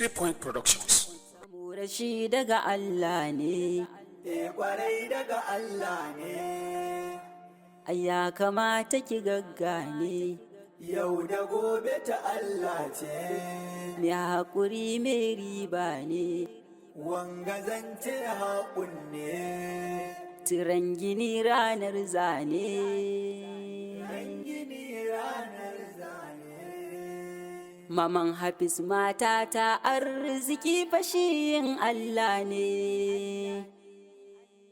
Three Point Productions. Rashi daga Allah ne. E kwarai daga Allah ne. Ai ya kamata ki gaggane. Yau da gobe ta Allah ce. Mai haƙuri mai riba ne. Wanga zance haƙun ne. Tiran gini ranar zane. Gini ranar zane. Maman Hafiz mata ta arziki fashin Allah ne.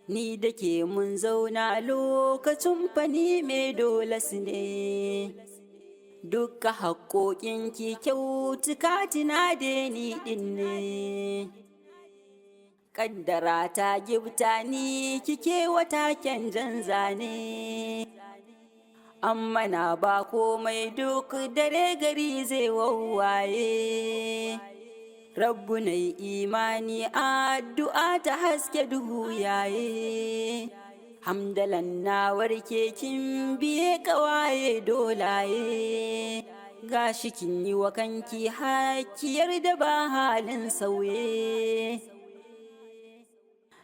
Ni da ke mun zauna lokacin fani mai dolas ne. Dukka haƙoƙinki kyautuka tuna da ni ɗin ne. Ƙaddara ta gibta ni kike wata kyan zane. Amma na ba komai duk dare gari zai wawwaye. Rabbu na imani addu'a ta haske duhu yaye. Hamdalan na warke kin biye kawaye dolaye. Gashi kin yi wa kanki hakiyar da ba halin sauye.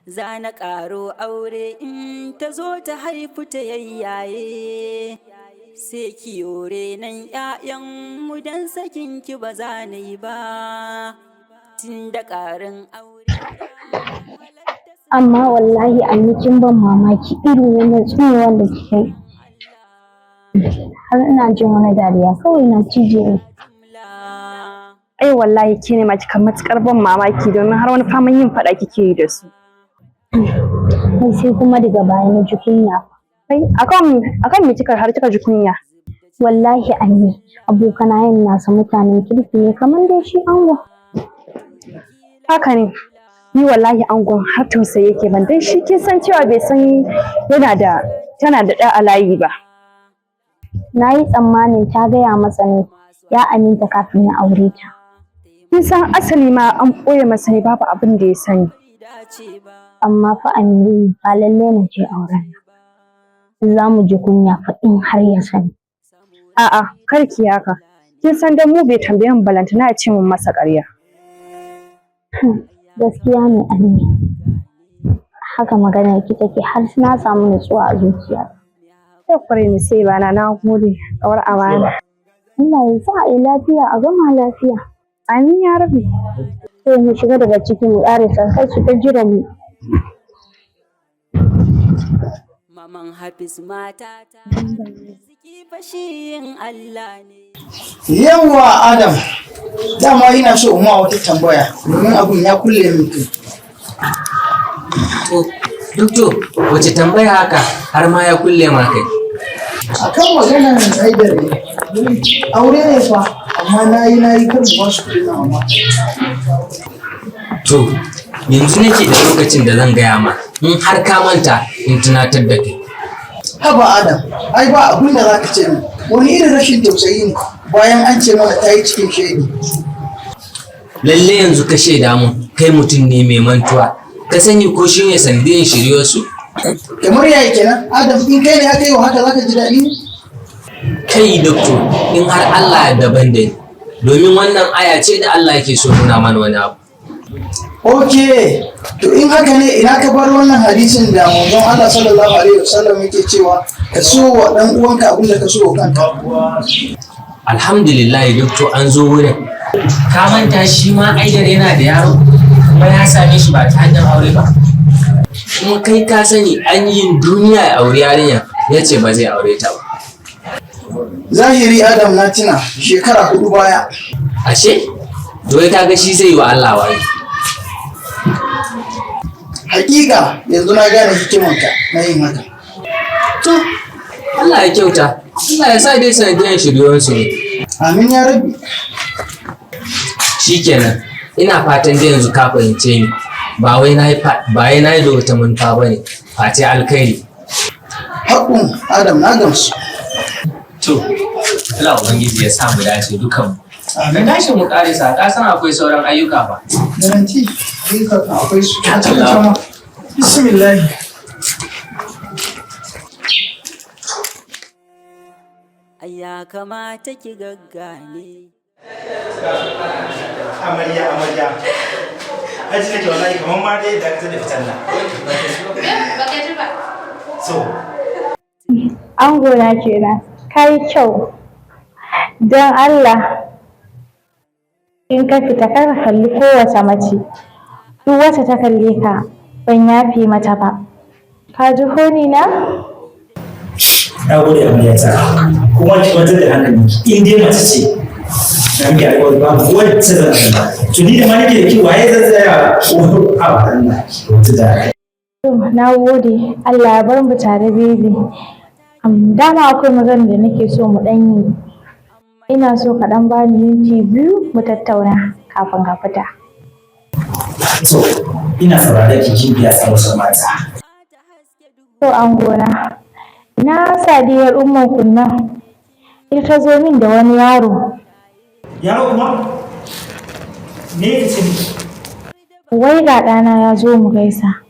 Za na ƙaro aure in ta zo ta haifu ta yayyaye. Sai ki yore nan ‘ya'yanmu don sakin ki ba za na yi ba. Tun da ƙarin aure. Amma wallahi anni kin ban mamaki irin wannan tsinewan da kika yi. Har ina jin wani dariya kawai na cije ni. Ai wallahi ke ne ma kika matukar ban mamaki domin har wani faman yin faɗa kike yi da su. Ai sai kuma daga baya na ji kunya. Kai akan me kika har kika ji kunya? Wallahi anni abokanayen nasa mutanen kirki ne kamar dai shi ango. Haka ne. Ni wallahi angon har tausayi yake ban dan shi kin san cewa bai san yana da tana da ɗa a layi ba. Na yi tsammanin ta gaya masa ne ya aminta kafin ya aure ta. Kin san asali ma an ɓoye masa ne babu abin da ya sani. Amma fa Aminu ba lallai na je auren nan. Za mu ji kunya fa in har ya sani. A'a kar ki haka. Kin san dan mu bai tambaye mu balantana ya ce mun masa ƙarya. Gaskiya ne Aminu. Haka maganar ki take har na samu nutsuwa a zuciya. Sai kware ni sai bana na gode kawar amana. Allah ya sa a yi lafiya a gama lafiya. Amin ya rabbi. Sai mu shiga daga ciki mu ƙarasa sai su ta jiran mu. Maman Hafiz mata ta arziki fashin Allah ne. Yawwa Adam, dama ina so in ma wata tambaya domin abun ya kulle min kai. To, Doctor, wace tambaya haka har ma ya kulle ma kai? Akan maganar Haidar ne, aure ne fa, amma na yi na yi kan ba su kuɗi na amma. To, yanzu nake da lokacin da zan gaya ma, in har ka manta in tunatar da kai. Haba Adam, ai ba abun da za ka ce min, wani irin rashin tausayi ne bayan an ce mana ta yi cikin shege. Lalle yanzu ka shaida mun kai mutum ne mai mantuwa. Ka sani ko shi ne sanadiyan shiryarsu? Kamar yaya kenan, Adam in kai ne aka yi wa haka za ka ji daɗi ne? Kai doctor, in har Allah ya daban da ni. Domin wannan aya ce da Allah yake so nuna mana wani abu. Ok, to in haka ne ina ka bar wannan hadisin da manzon Allah sallallahu alaihi wasallam yake cewa ka so wa dan uwanka abin da ka so wa kanka. Alhamdulillah doctor an zo wurin. Ka manta shi ma Aidar yana da yaro kuma ya same shi ba ta hanyar aure ba. Kuma kai ka sani an yin duniya ya aure yarinya ya ce ba zai aure ta ba. Zahiri Adam na tuna shekara 4 baya. Ashe? To wai kaga shi zai yi wa Allah wayo. Hakika yanzu na gane hikimanka na yin haka. To, Allah ya kyauta. Allah ya sa dai sanadiyan shiryuwansu ne. Amin ya rabbi. Shikenan, ina fatan dai yanzu ka fahimce ni. Ba wai na yi ba wai na yi da wata manufa ba ne, face alkhairi. Haƙun Adam na gamsu. To, Allah Ubangiji ya sa mu dace dukanmu. Ka tashi mu karisa, ka san akwai sauran ayyuka ba. Garanti, ayyuka kan akwai su. Bismillah. Ai ya kamata ki gaggane. Amarya, amarya, aji nake wallahi kamar ma dai da ka da fitan nan. Baka ji ba. So Ango na kenan, ka yi kyau. Don Allah, in ka fita kar ka kalli kowace mace. Duk wacce ta kalle ka, ban yafe mata ba. Ka ji honi na? Na gode, amarya ta. Kuma ki kwantar da hankalinki, in dai mace ce na miki alƙawari babu wacce zan kalla. To ni da ma nake da ki, waye zan tsaya ko a Allah ki kwantar da hankali. To, na gode. Allah ya bar mu tare, baby. Dama akwai magana da nake so mu ɗan yi. Ina so ka ɗan bani minti 2 mu tattauna kafin ka fita. So ina sauraron ki, kin biya sarautar mata. To, angona, na Sadiyar umman kunnan. Ita ta zo min da wani yaro. Yaro kuma? Me ya ce miki? Wai ga ɗana ya zo mu gaisa.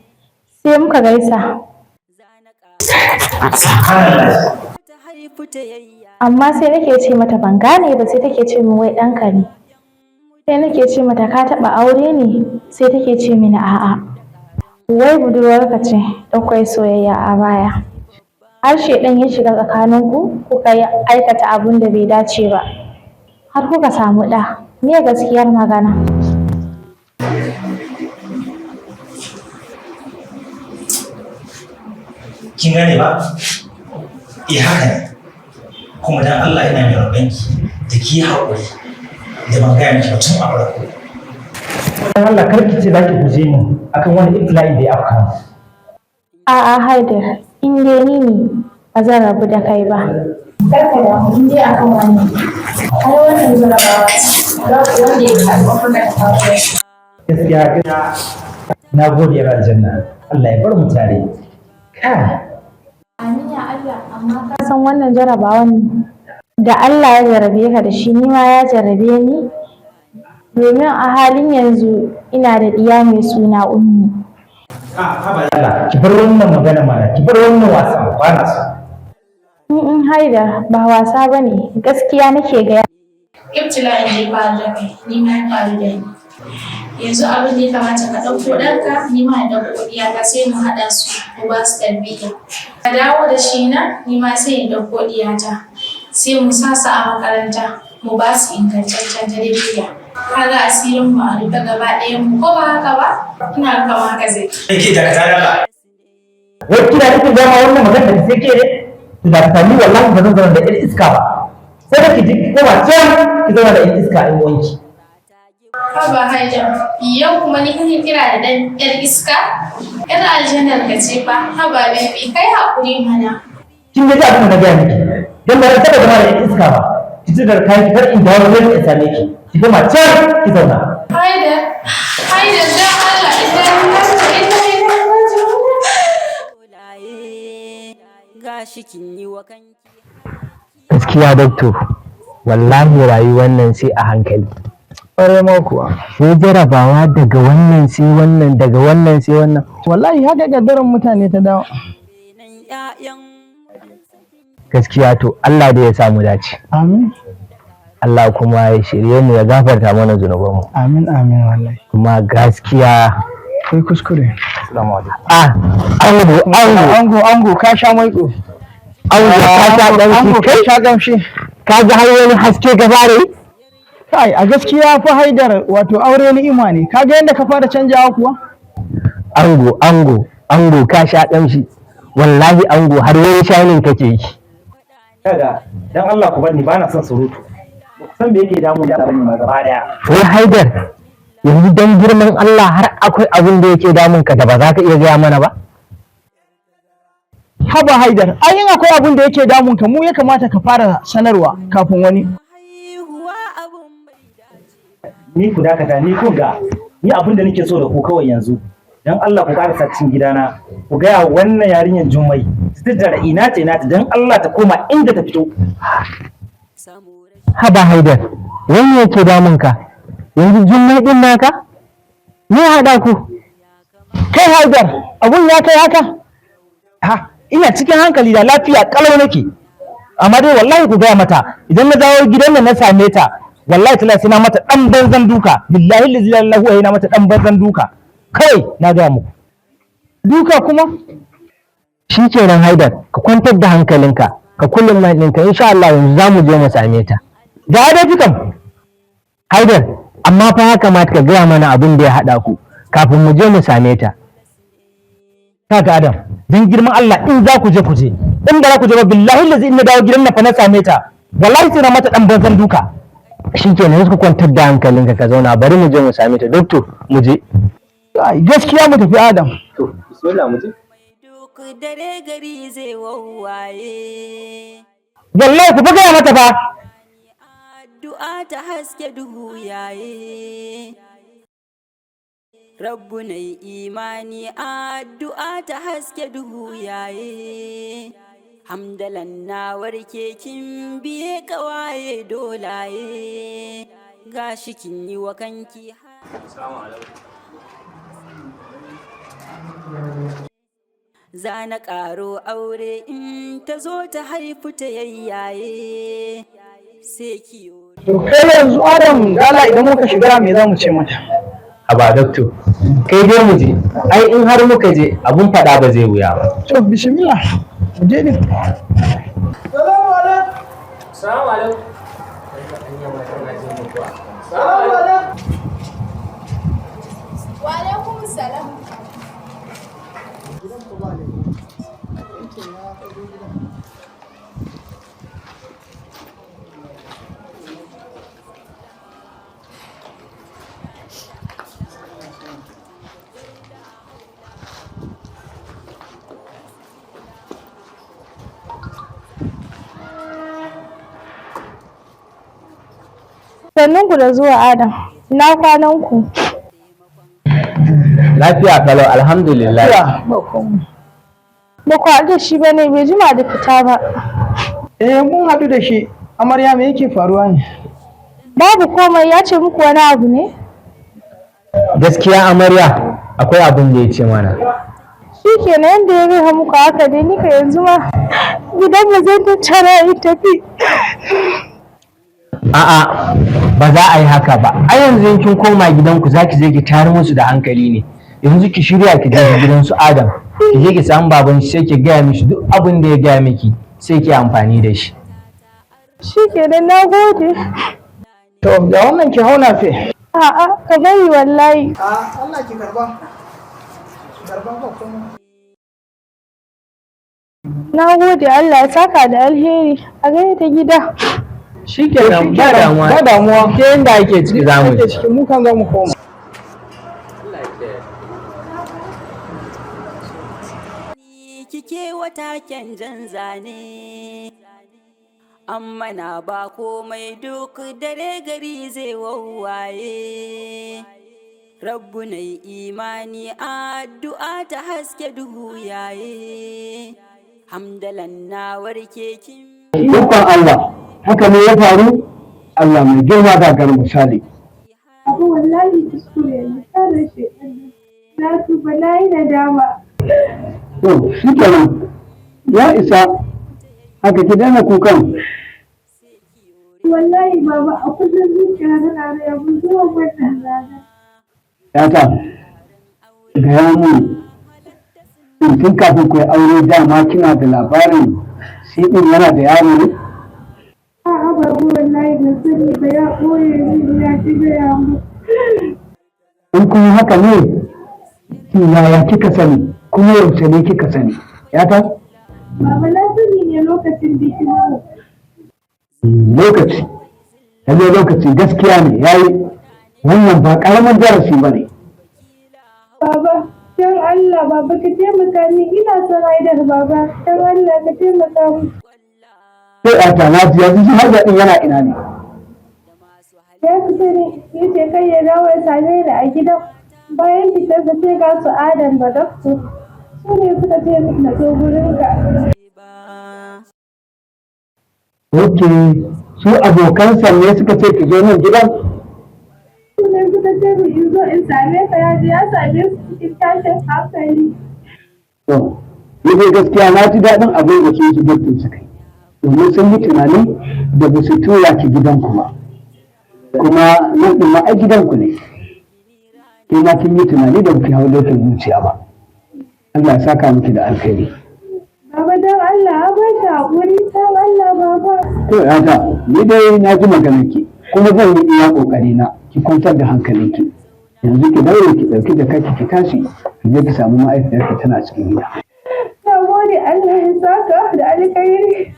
Sai muka gaisa. Subhanallah. Amma sai nake ce mata ban gane ba, sai take ce min wai ɗanka ne. Sai nake ce mata ka taɓa aure ne? Sai take ce mini a'a. Wai budurwarka ce da kuka yi soyayya a baya. Har shaiɗan ya shiga tsakaninku kuka yi aikata abun da bai dace ba. Har kuka samu ɗa. Me gaskiyar magana? Kin gane ba? Eh, haka ne. Kuma dan Allah ina mai roƙonki da ki yi haƙuri da ban gaya miki ba tun a farko. Dan Allah kar ki ce za ki guje ni akan wani ibtila'i da ya afka mu. A'a Haidar, in dai ni ne ba zan rabu da kai ba. Kar ka damu in dai akan wannan. Ai wannan jarabawa ce, babu wanda ya karɓi kuɗin kafin. Gaskiya na gode yar aljanna. Allah ya bar mu tare. Kai. Amin ya Allah, amma ka san wannan jarabawan da Allah ya jarabe ka da shi, ni ma ya jarabe ni. Domin a halin yanzu ina da ɗiya mai suna Ummi. Ah, haba Allah, ki bar wannan magana mana, ki bar wannan wasan, ba na so. In Haidar, ba wasa ba ne, gaskiya nake gaya. Ibtila'in da ya faru da kai, ni ma ya faru da ni. Yanzu abin da ya kamata, ka ɗauko ɗanka, ni ma in ɗauko ɗiyata, sai mu haɗa su mu ba su tarbiyya. Ka dawo da shi nan, ni ma sai in ɗauko ɗiyata. Sai mu sa su a makaranta, mu ba su ingantaccen tarbiyya. Kaga asirin mu a rufe gaba ɗayan mu, ko ba haka ba? Ina kama haka zai. Ke dakata da Allah. Wai kina nufin dama wannan magana da sai ke ne? To da ni wallahi ba zan zauna da ƴar iska ba. Sai da ki ji ki koma can ki zauna da ƴar iska in wanki. Haba Haidar, yau kuma ni kake kira da ɗan ƴar iska? Ƴar aljannar ka ce fa, haba baby, kai haƙuri mana. Kin ga abin da na gaya miki. Dan ba zan taɓa zama da ƴar iska ba. Ki ci da kayan ki, kar in dawo zan in same ki. Ki koma can ki zauna. Haidar, Haidar, dan Allah, ina ina ina ina. Gashi kin yi wa kanki. Gaskiya doctor, wallahi rayuwar nan sai a hankali. Ƙwarai ma kuwa. Sai jarabawa daga wannan sai wannan, daga wannan sai wannan. Wallahi haka kaddaran mutane ta dawo. Gaskiya to Allah da ya samu dace. Amin. Allah kuma ya shirye mu, ya gafarta mana zunubanmu. Amin amin, wallahi. Kuma gaskiya Kai kuskure. Assalamu alaikum. Ah, ango, ango. Ango, ango, ka sha maiƙo. Ango, ka sha Ango, ƙamshi. ka sha ƙamshi. Ka ga har wani haske ka fara yi? Kai, a gaskiya fa Haidar, wato aure ni'ima ne. Ka ga yadda ka fara canjawa kuwa? Ango, ango, ango, ka sha ƙamshi. Wallahi ango, har wani shining kake yi. Kaga dan Allah ku bar ni, bana son surutu. Ba ku san me yake damu da bane ma gaba daya. Wai Haidar, yanzu dan girman Allah har akwai abin da yake damun ka da ba za ka iya gaya mana ba? Haba Haidar, ai in akwai abin da yake damun ka, mu ya kamata ka fara sanarwa kafin wani. Ni ku dakata, ni kun ga ni abin da nake so da ku kawai yanzu. Dan Allah ku karasa cikin gidana, ku gaya wannan yarinyar Jummai su tattara ina ta ina ta, dan Allah ta koma inda ta fito. Haba Haidar, wani yake damun ka? Yanzu Jummai din naka? Me ya haɗa ku? Kai Haidar, abun ya kai haka? Ha, ina cikin hankali da lafiya kalau nake. Amma dai wallahi ku gaya mata idan na dawo gidan nan na same ta Wallahi tallahi sai na mata dan banzan duka. Billahi la ilaha illa huwa, na mata dan banzan duka. Kai na ga muku. Duka kuma? Shikenan Haidar, ka kwantar da hankalinka, ka kullum mind ɗinka, insha Allah yanzu za mu je mu same ta. Ga dai dukan. Haidar, amma fa ya kamata ka gaya mana abin da ya haɗa ku kafin mu je mu same ta. Kaga Adam, dan girman Allah in za ku je ku je. In ba za ku je ba, billahi lazi in na dawo gidan nan fa na same ta. Wallahi sai na mata dan banzan duka. Shikenan, yanzu ka kwantar da hankalinka ka zauna, bari mu je mu same ta. Doctor, mu je. Ai, gaskiya mu tafi, Adam. To, bismillah, mu je. Duk dare gari zai wawwaye. Wallahi ku gaya mata fa. Addu'a ta haske duhu yaye. Rabbu na imani, addu'a ta haske duhu yaye. Hamdalan na warke, kin biye kawaye dolaye. Gashi kin yi wa kanki. Za na ƙaro aure in ta zo ta haifu ta yayyaye sai kiyo. To kai yanzu Adam, dala idan muka shiga me za mu ce mata? Haba doctor, kai dai mu je. Ai in har muka je abun faɗa ba zai wuya ba. To bismillah, mu je ne. Salamu alaikum. Assalamu alaikum. Salamu alaikum. Wa alaikum salam. Gidan ku ba ne. Yankin na ka zo gidan. Sannun ku da zuwa, Adam. Ina kwanan ku? Lafiya kalau, alhamdulillah. Ya, ba komai. Ba ku haɗu da shi ba ne, bai jima da fita ba. Eh, mun haɗu da shi. Amarya, me yake faruwa ne? Babu komai, ya ce muku wani abu ne? Gaskiya amarya, akwai abin da ya ce mana. Shi kenan, yadda ya gaya muku haka dai, ni ka yanzu ma gidan mu zan tattara in tafi. A'a, ba za a yi haka ba. A yanzu in kin koma gidanku za ki je ki tayar musu da hankali ne. Yanzu ki shirya ki je gidan su Adam. Ki je ki samu baban shi, sai ki gaya mishi duk abin da ya gaya miki, sai ki amfani da shi. Shi kenan, na gode. To ga wannan, ki hauna fe. A'a, ka bari wallahi. A Allah, ki karba. Karba, ba komai. Na gode, Allah ya saka da alheri. A gaida gida. Shikenan, ba damuwa. Ba damuwa. Ke yanda ake ciki za mu Ake je. ciki, mu kan za mu koma. Kike wata kyan zane, amma na ba komai, duk dare gari zai wawwaye. Rabbu na imani, addu'a ta haske duhu yaye. Hamdalan na warke kin. Ikon Allah, haka ne ya faru? Allah mai girma gagar misali. Abu, wallahi kuskure ne, tsarin shaidan. Na tuba, na yi nadama. To, shi kenan, ya isa, haka ki daina kukan. Wallahi baba, a kullum zuciya tana raya mun zuwan wannan rana. Yata, gaya mun, shin tun kafin ku yi aure dama kina da labarin shi ɗin yana da yaro ne? A'a baba, wallahi ban sani ba, ya ɓoye min, ya ki gaya mun. In kuma haka ne, shin yaya kika sani, kuma yaushe ne kika sani? Yata? Baba, na sani ne lokacin bikin mu. Lokaci, lalle lokaci gaskiya ne, yayi wannan ba ƙaramin darasi ba ne. Baba, don Allah baba ka taimaka min, ina son Haidar baba, don Allah ka taimaka min. Sai yata, na ji, yanzu shi har ɗin yana ina ne? Ya fita ne, ya ce kai ya dawo ya same ni a gidan. Bayan fitarsa sai ga su Adam da Doctor. Su ne suka ce min na zo gurinka. Ok, su abokansa ne suka ce ki zo nan gidan? Su ne suka ce min in zo in same ka, ya je ya same su cikin tashin hankali. To, ni dai gaskiya na ji daɗin abin da su doctor suka yi. Domin sun yi tunani da ba su tura ki gidanku ba. Kuma nan ɗin ma ai gidanku ne. Ke ma kin yi tunani da baki hau dokin zuciya ba. Allah ya saka miki da alkhairi. Baba don Allah a ba shi haƙuri don Allah baba. To yata, ni dai na ji maganarki kuma zan yi iya ƙoƙari na ki kwantar da hankalinki. Yanzu ki daure ki ɗauki da kanki ki tashi ki je ki samu ma'aikiyarki tana cikin gida. Na gode Allah ya saka da alkhairi.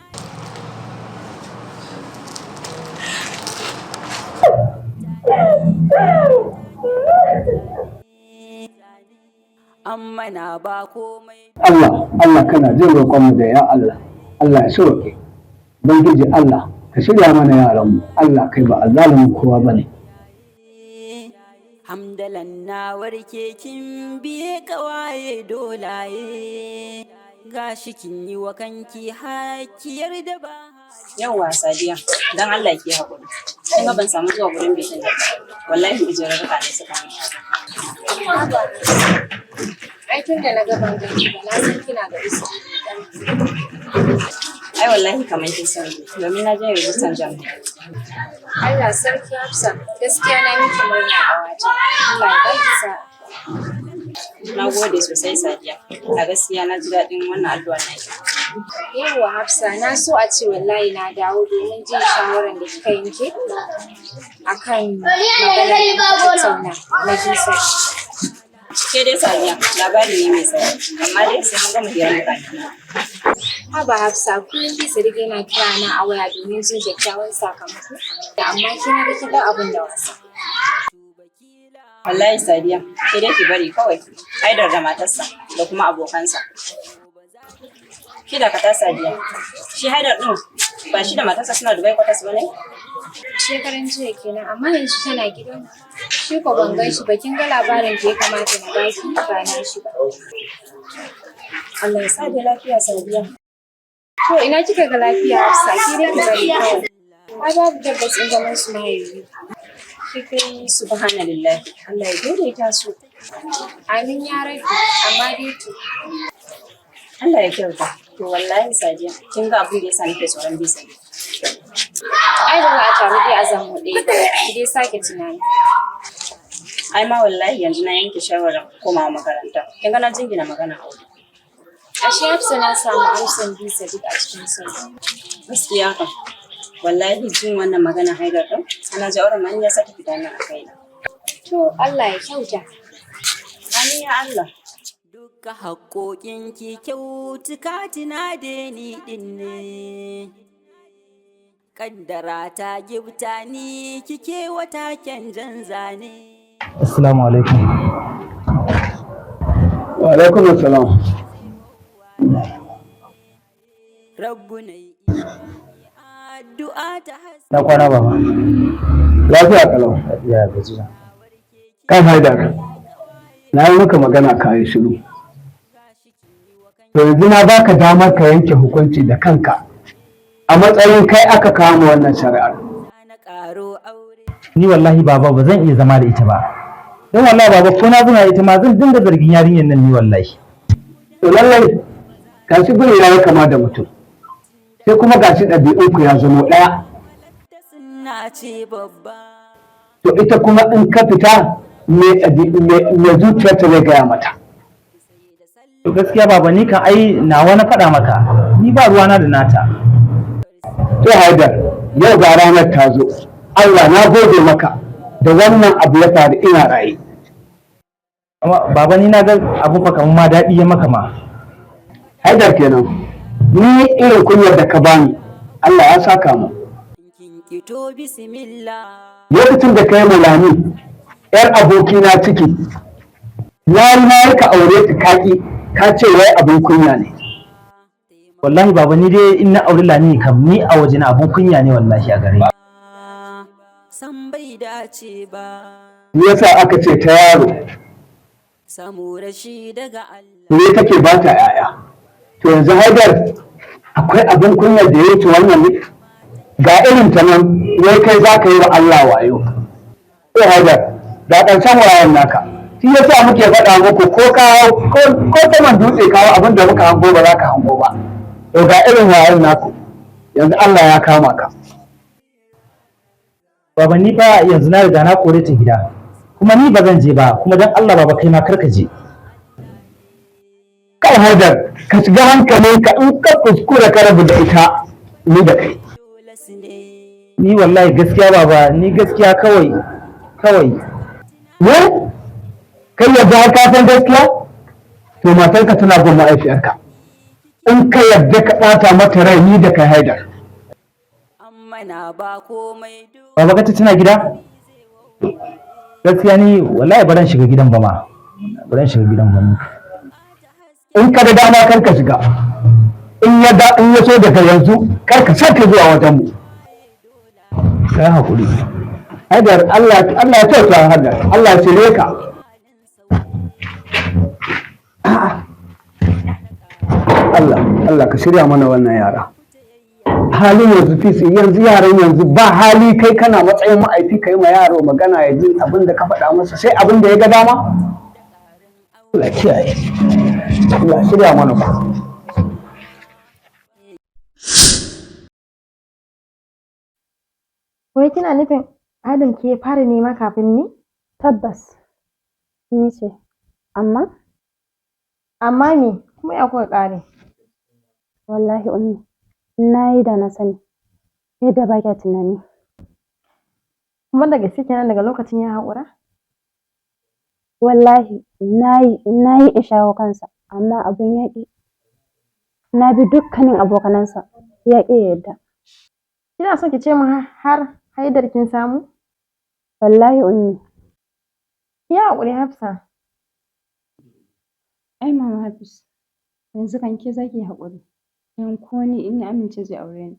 Amma na ba komai. Allah, Allah kana jin roƙonmu da ya Allah, Allah ya sauke. Ubangiji Allah, ka shirya mana yaranmu, Allah kai ba azzalumin kowa ba ne. Hamdalan na warke kin biye kawaye dolaye. Gashi kin yi wa kanki hakiyar da ba. Yawwa Sadiya, don Allah ki haƙuri. Kin ga ban samu zuwa gurin bikin da wallahi uzurarka ne suka min. Ai tun da na ga ban ganki ba na san kina da uzuri. Ai wallahi kamar kin sani, domin na je rijistan jami'a. Allah sarki Hafsa, gaskiya na miki murna ƙawata. Allah ya baki sa'a. Na gode sosai Sadiya. A gaskiya na ji daɗin wannan addu'a naki. Yawwa Hafsa, na so a ce wallahi na dawo domin jin shawaran da kika yanke akan maganar da muka tattauna na visa. Ke dai Sadiya, labari ne mai tsawo, amma dai sai mun gama hirar mu kafin. Haba Hafsa, kullum bi Sadiq yana kira na a waya domin jin kyakkyawan sakamako, amma kina ga kin ɗau abin da wasa. Wallahi Sadiya, ke dai ki bari kawai. Haidar da matarsa da kuma abokansa. Ki dakata Sadiya. Shi Haidar ɗin ba shi da matarsa suna Dubai kwatas ba ne? Shekaran jiya kenan, amma yanzu tana gidan. Shi ko ban gan shi ba, kin ga labarin da ya kamata na baki ba na shi ba. Allah ya sa dai lafiya Sadiya. To ina kika ga lafiya Hafsa, ke dai ki bari kawai. Ai babu tabbas in zaman su ma yayi. Ki kai subhanallahi. Allah ya daidaita su. Amin ya rabi, amma dai to. Allah ya kyauta. To wallahi Sadiya, kin ga abin da yasa nake tsoron bisa. Ai ba za a taru dai a zamo ɗaya ba, ki dai sake tunani. Ai ma wallahi yanzu na yanke shawarar komawa makaranta. Kin ga na jingina magana aure. Ashe Hafsa na samu amsan bisa duk a cikin sauki. Gaskiya kam. Wallahi jin wannan magana Haidar ɗin, ana ji auren man ya sake fita min a kaina. To Allah ya kyauta. Amin ya Allah. Duka haƙoƙinki kyautuka tuna da ni ɗin ne. Kaddara ta gibta ni kike wata kyan zane. Assalamu alaikum. Wa alaikum assalam. Rabbu na yi addu'a ta Na kwana baba. Lafiya kalau. Lafiya gajiya. Kan Haidar, na yi maka magana ka yi shiru. To yanzu na baka damar ka yanke hukunci da kanka a matsayin kai aka kama wannan shari'ar. Ni wallahi baba ba zan iya zama da ita ba. Don wallahi baba ko na zauna da ita ma zan dinga zargin yarinyar nan ni wallahi. To lallai gashi guri ya yi kama da mutum. Sai kuma gashi ɗabi'unku ya zama ɗaya. na ce babba. To ita kuma in ka fita me zuciyarta zai gaya mata. To gaskiya baba ni kan ai nawa na faɗa maka. Ni ba ruwana da nata. To Haidar, yau ga ranar ta zo. Allah na gode maka da wannan abu ya faru ina raye. Amma baba ni na ga abu fa kamar ma daɗi ya maka ma. Haidar kenan. Ni irin kunyar da ka bani, Allah ya saka mu. Kito bismillah. Lokacin da kai mulami, ‘yar abokina ciki, na yi na yi ka aure ta kaki, ka ce wai abin kunya ne. Wallahi baba ni dai in na auri Lami kam ni a waje na abun kunya ne wallahi a gare ni. San bai dace ba. Me yasa aka ce ta yaro, Samu rashi daga Allah. me take ba ta ‘ya'ya. To yanzu Haidar, akwai abin kunya da ya wuce wannan ne? Ga irin ta nan, wai kai za ka yi wa Allah wayo. Eh Haidar, ga ƙarshen wayan naka. Shi yasa muke faɗa muku ko kawo ko saman dutse kawo abin da muka hango ba za ka hango ba. To ga irin wayan naku. Yanzu Allah ya kama ka. Baba, ni fa yanzu na riga na kore ta gida. Kuma ni ba zan je ba, kuma dan Allah baba kai ma kar ka je. Kai Haidar, ka shiga hankalinka, in ka kuskura ka rabu da ita, ni da kai. Ni wallahi gaskiya baba, ni gaskiya kawai kawai. Ne? Kai yadda har ka san gaskiya? To matarka tana gun ma'aifiyarka. In ka yadda ka ɓata mata rai, ni da kai Haidar. Mana ba komai. Baba, kace tana gida? Gaskiya ni wallahi ba zan shiga gidan ba ma. Ba zan shiga gidan ba ni. In ka da dama kar ka shiga. In ya so daga yanzu kar ka sake zuwa wajen mu. Kai hakuri. Haidar, Allah Allah ya kyauta Haidar, Allah ya shirye ka. A'a. Allah Allah ka shirya mana wannan yara. Halin yanzu fisi yanzu yaran yanzu ba hali. Kai kana matsayin ma'aifi ka yi ma yaro magana ya ji abin da ka faɗa masa, sai abin da ya ga dama. Allah kiyaye. Allah shirya mana ku. Wai kina nufin Adam ke fara nema kafin ni? Tabbas, ni ce. Amma? Amma me? Kuma ya kuka ƙare? Wallahi Ummi, na yi da na sani yadda ba kya tunani. Kuma da gaske kenan daga lokacin ya haƙura? Wallahi na yi in shawo kansa, amma abun ya ƙi. Na bi dukkanin abokanansa, ya ƙi ya yarda. Kina so ki ce min har Haidar kin samu? Wallahi Ummi. Ki yi haƙuri Hafsa. Ai Mama Hafiz, yanzu kan ke za ki yi haƙuri. Don ko ni in ya amince zai aure ni,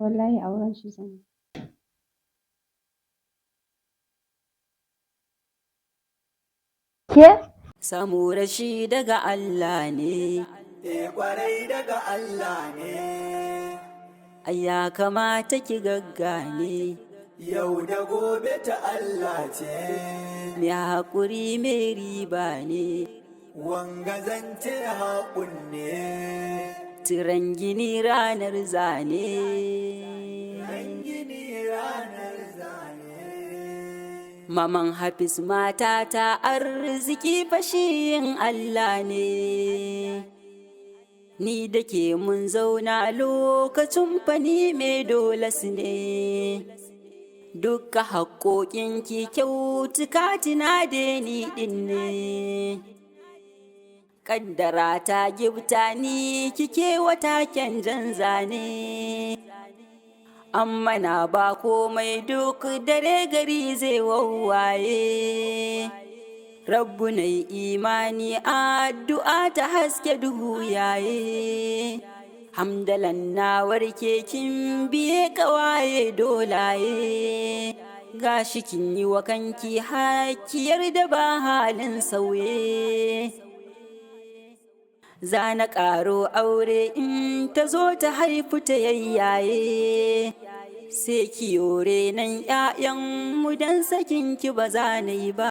wallahi auren shi zan yi. Ke? Samu rashi daga Allah ne. Eh, kwarai daga Allah ne. Ai ya kamata ki gaggane. Yau da gobe ta Allah ce. Mai haƙuri mai riba ne. Wanga zance haƙun ne. Tiran gini ranar zane. Gini ranar zane. Maman Hafiz matata, arziki fashin Allah ne. Ni da ke mun zauna lokacin fani mai dole su ne. Dukka haƙoƙinki kyautuka tuna da ni ɗin ne. Ƙaddara ta gibta ni kike wata kyan zane. Amma na ba komai, duk dare gari zai wawwaye. Rabbu na imani, addu'a ta haske duhu yaye. Hamdalan na warke, kin biye kawaye dolaye. Gashi kin yi wa kanki hakiyar da ba halin sauye. Za na ƙaro aure, in ta zo ta haifu ta yayyaye. Sai ki yore nan 'ya'yanmu, don sakinki ba za na yi ba.